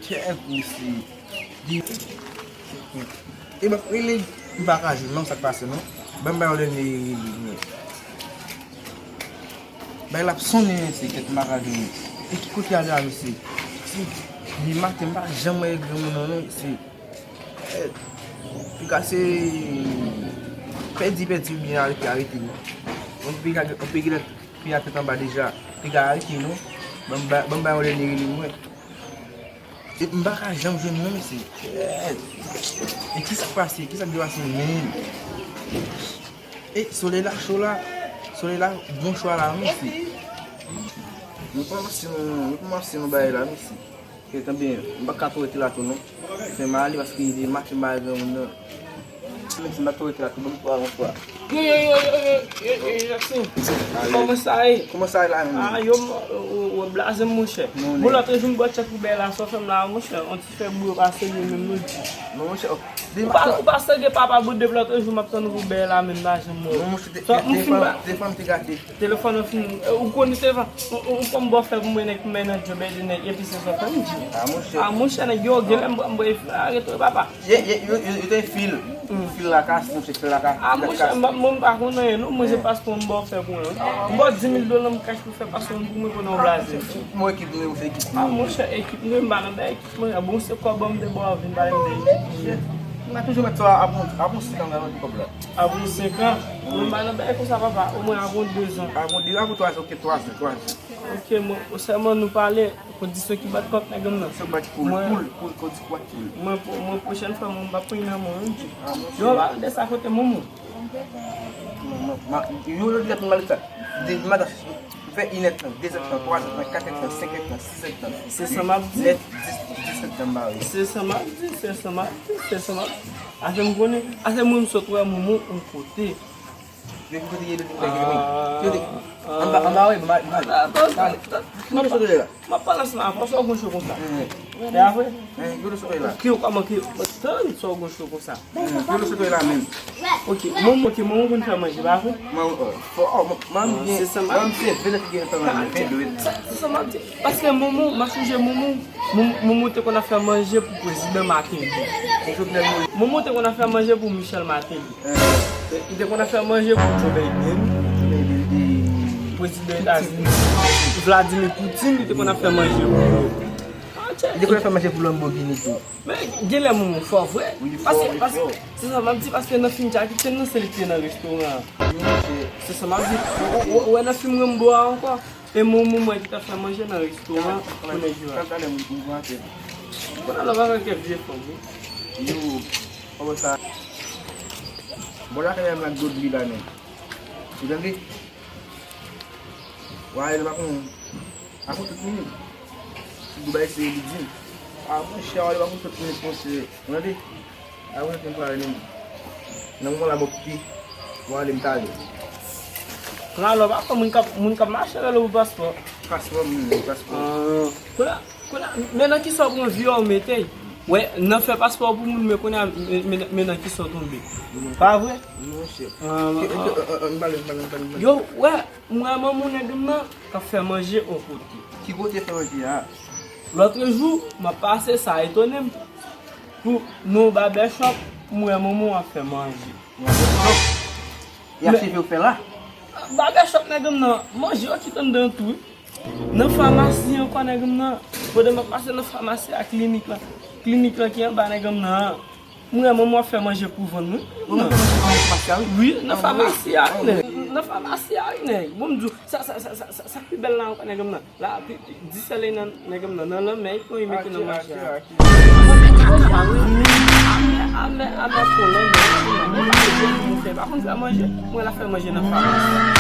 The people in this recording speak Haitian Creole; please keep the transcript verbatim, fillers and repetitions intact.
Kèt, mesye. Di, e ban m rele, m pa ka jwenn non, sa k pase non. Ban m ba yon dènye rele, mwen. Bay l ap sonnen, mesye, kèt, m pa ka jwenn. E ki kote y ale a, mesye? Si, li maten, m pa janm wè granmoun nan non, mesye. Kèt. Piga se pèdi, pèdi, oubyen arete, arete non. Yon piga, yon piga, piga tèt anba deja. Piga arete non. Ban m ba, ban m ba yon dènye rele, mwen. E m pa ka janm jwenn non, mesye. Kèt. E kisa k pase? Kisa k depase menm? E solèy la cho la. Solèy la bon cho la, mesye. Nou kòmanse yon, nou kòmanse yon bagay la, mesye. Kèt, tanben, m pa ka twò rete la tou non. Fè m ale paske li maten m pa wè granmoun nan. Menm si m pa twò rete la tou, ban m twa, ban m twa. Yo, yo, yo, yo, yo, yo, yo, yo, Jackson. Kòman sa ye? Kòman sa ye la menm? Ah, yo, m, ou, ou, ou blaze m, monchè. Bon, lòt jou m bwè tchèk pou bèy la, sa w fè m la, monchè. On ti fè bouyo pa serye menm, non, di. Non, monchè, oh, ou pa, ou pa serye, papa, bout depi lòt jou m ap tann ou pou bèy la, menm pa janm wè w. Non, monchè, te, te, telefòn, telefòn te gate. Telefòn nan fin, ou konn se van, ou, ou, ou konn bò fè pou mwen nèg, mwen nan djòb, ede nèg, epi se sa fè m di. Ah, monchè. Ah, monchè, nèg yo, genlè m, m, m, arete, papa. Ye, ye, yo, yo, yo te fil. Fil lakas, monchè, fil lakas. Ah, monchè, m, mwen m pa konn anyen, non, mwen se paspò m bò fè pou mwen. M bò dis mil dola m kach pou fè paspò m pou mwen konnen w blaze. Mwen ekip nou, se ekip nou. Ah, monchè, ekip nou, m pa nan bèk. Mwen, bon, se kòb an m te ba w vin pale m de ekip. M a toujou mèt sa, apre, apre senk an, m a mete kòb la. Apre senk an? Mwen pa nan bagay konsa, papa. Omwen apre dezan. Apre dezan, apre twa zan, ok, twa zan, twa zan. Ok, mwen, sèlman nou pale, kondisyon ki bat kòk nèg m nan. Se bat koul, mwen, koul, koul, koul, koul, koul. Mwen, mwen, pwochèn fwa, mwen, m pa pran nan mwen, wi. Ah, monchè. Yo, pa de sa kote, moun. Mwen, mwen, mwen, yo, yo, yo, yo, yo, yo, yo, yo, yo, fè inèdtan, dezèdtan, twazèdtan, katèdtan, senkèdtan, siksèdtan, se sa m ap di. Nèf, dis, disèdtan, m pa wè. Se sa m ap di, se sa m ap di, se sa m ap di. Afè m konnen, afè mwen m sot wè Momo yon kote. Yo ki kote ye de tou, yo de. Anba, anba, wi, anba, anba. Ki kote sot wè la? M ap pale ansanm avè w, sa w gon cho konsa. E a vre? Ki kote sot wè la? Ki w kòman ki, tann sa w gon cho konsa. Yo, nou sot la menm. Ok, manman, ok, manman konn fè manje, pa vre? Manman, oh, fò, oh, manman, manman se, se venn ki gen fè manje, venn dwèt. Sa, se sa m ap di. Paske manman, m ap sonje manman, manman, manman te konn ap fè manje pou prezidan Martelly. Pou Jovenel Moïse. Manman te konn ap fè manje pou Michel Martelly. Li te konn ap fè manje pou Joe Biden. Joe Biden, e, prezidan Etazini. Vladimir Putin, li te konn ap fè manje pou yo. Li te konn ap fè manje pou Lamborghini tou. Men, genlè moun fò vre. Wi, li fò, paske, li paske, fò. Se sa m ap di, paske nan fim Jackie Chan nan, se li ki te nan restoran an. Wi, monchè. Se sa m ap di. Ou, ou, ou wè nan fim Rambo a ankò? E moun, moun mwen ki t ap fè manje nan restoran pou nèg yo a. Talè, talè, moun, moun, moun, moun. Kounye a la, pa fè kè vye fanm, wi. Yo, kòman sa? Bon, la, kè m ak dlo dli la, men. Ou tande? Wa, li pa konn. Apre tout minit. Tout Dubai se li di. A, monchè, li pa konn tout minit, monchè. Ou tande? Apre tout minit, pale menm. Nan moman la, m okipe. Wa, li m talè. Alò, pa konn moun k ap, moun k ap mache avè l pou paspò. Paspò, moun, paspò. Ah, kounye a, kounye a, men nan kisa w pran vi a w mete? Wè, nan fè paspò pou moun, men kounye a, men, men, men nan kisa w tonbe? Pa vre? Non, monchè. Ah, ah, ah. Yo, wè, m wè manman nèg m nan k ap fè manje yon kote. Ki kote fè manje a? Lòtrejou, m ap pase, sa etone m. Pou nan yon babèchòp, m wè manman w ap fè manje. Nan babèchòp? Y ap cheve w fè la? Babèchòp nèg m nan, manje yo kite anndan tou, wi. Nan famasi ankò nèg m nan, pandan m ap pase nan famasi a, klinik la, klinik la ki anba nèg m nan an. M wè manman w ap fè manje pou vann, wi. Ou nan famasi a, wi? Wi, nan famasi a, wi, nèg. Nan famasi a, wi, nèg. Bon, m di w, sa, sa, sa, sa, sa, sa pi bèl la ankò, nèg m nan. La, pi, pi, di sèlèy nan, nèg m nan, nan lanmè, wi, pou li mete nan manje a. Amè, amè, amè, amè, pou lanmè, pou lanmè, pou fè, pa konn fè manje, m wè l ap fè manje nan famasi.